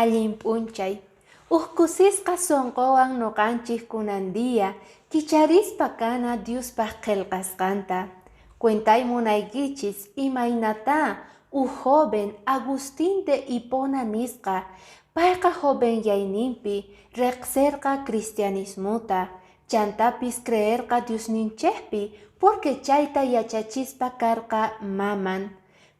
Allin p'unchay. Uj kusisqa sonqowan noqanchik kunan día kicharispa kana Diospaq qhelqasqanta. Cuentay munaykichis imaynatá uj joven Agustín de Hipona nisqa, payqa jovenyayninpi reqserqa cristianismota, chantapis creerqa Diosninchikpi porque chayta yachachispa karqa maman.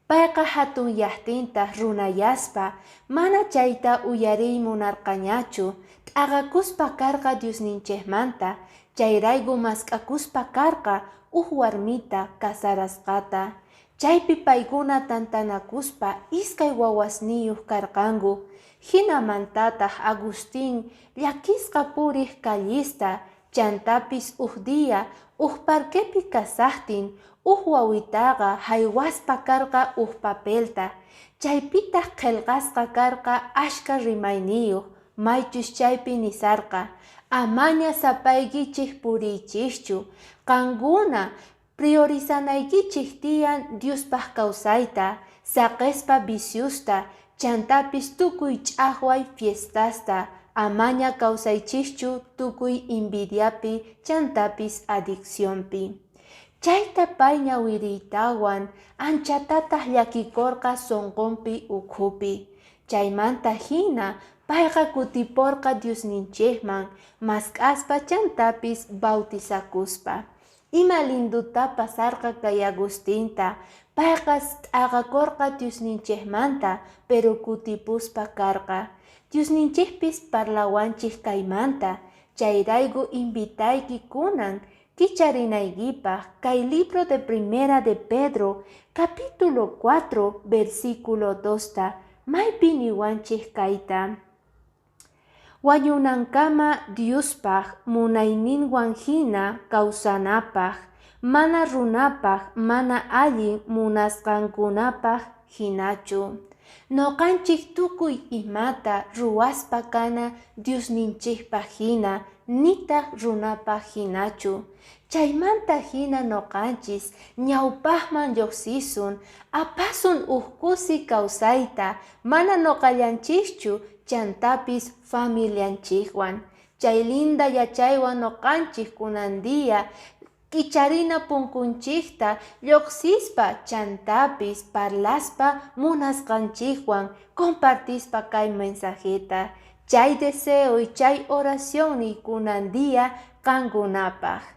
Payqa hatunyaqtintaq runayaspa mana chayta uyariy munarqañachu, t'aqakuspa karqa Diosninchikmanta, chayrayku mask'akuspa karqa uj warmita casarasqata. Chaypi paykuna tantanakuspa iskay wawasniyuq karqanku. Jinamantataq Agustín llakisqa puriq callista, chantapis uj día uj parquepi kasaqtin uj wawitaqa jaywaspa karqa uj papelta, chaypitaq qhelqasqa karqa ashka rimayniyuq, maychus chaypi nisarqa: Amaña sapaykichik puriychikchu, qankuna priorizanaykichik tiyan Diospaq kawsayta, saqespa viciosta, chantapis tukuy ch'aqway fiestasta, amaña kawsaychikchu tukuy envidiapi chantapis adiccionpi. Chayta pay ñawiriytawan anchatataq llakikorqa sonqonpi ukhupi. Chaymanta hina payqa kutiporqa Diosninchikman mask'aspa chantapis bautizakuspa. Ima linduta pasarqa kay Agustinta, payqa t'aqakorqa Diosninchikmanta, pero kutipuspa karqa. Diosninchikpis parlawanchik kaymanta, chayrayku invitayki kunan kicharinaykipaq kay libro de Primera de Pedro, capítulo 4, versículo 2ta, maypi niwanchik kayta. Wañunankama Diospaq munayninwan hina kawsanapaq, mana runapaq mana allin munasqankunapaq hinachu. Noqanchik tukuy imata ruwaspa kana Diosninchikpaq hina, nitaq runapaq hinachu. Chaymanta hina noqanchis ñawpaqman lluqsisun, apasun uj kusi kawsayta, mana noqallanchikchu, chantapis familianchikwan. Chay linda yachaywan noqanchik kunan día kicharina punkunchikta lluqsispa chantapis parlaspa munasqanchikwan compartispa kay mensajeta. Chay deseo y chay oración kunan día qankunapaq.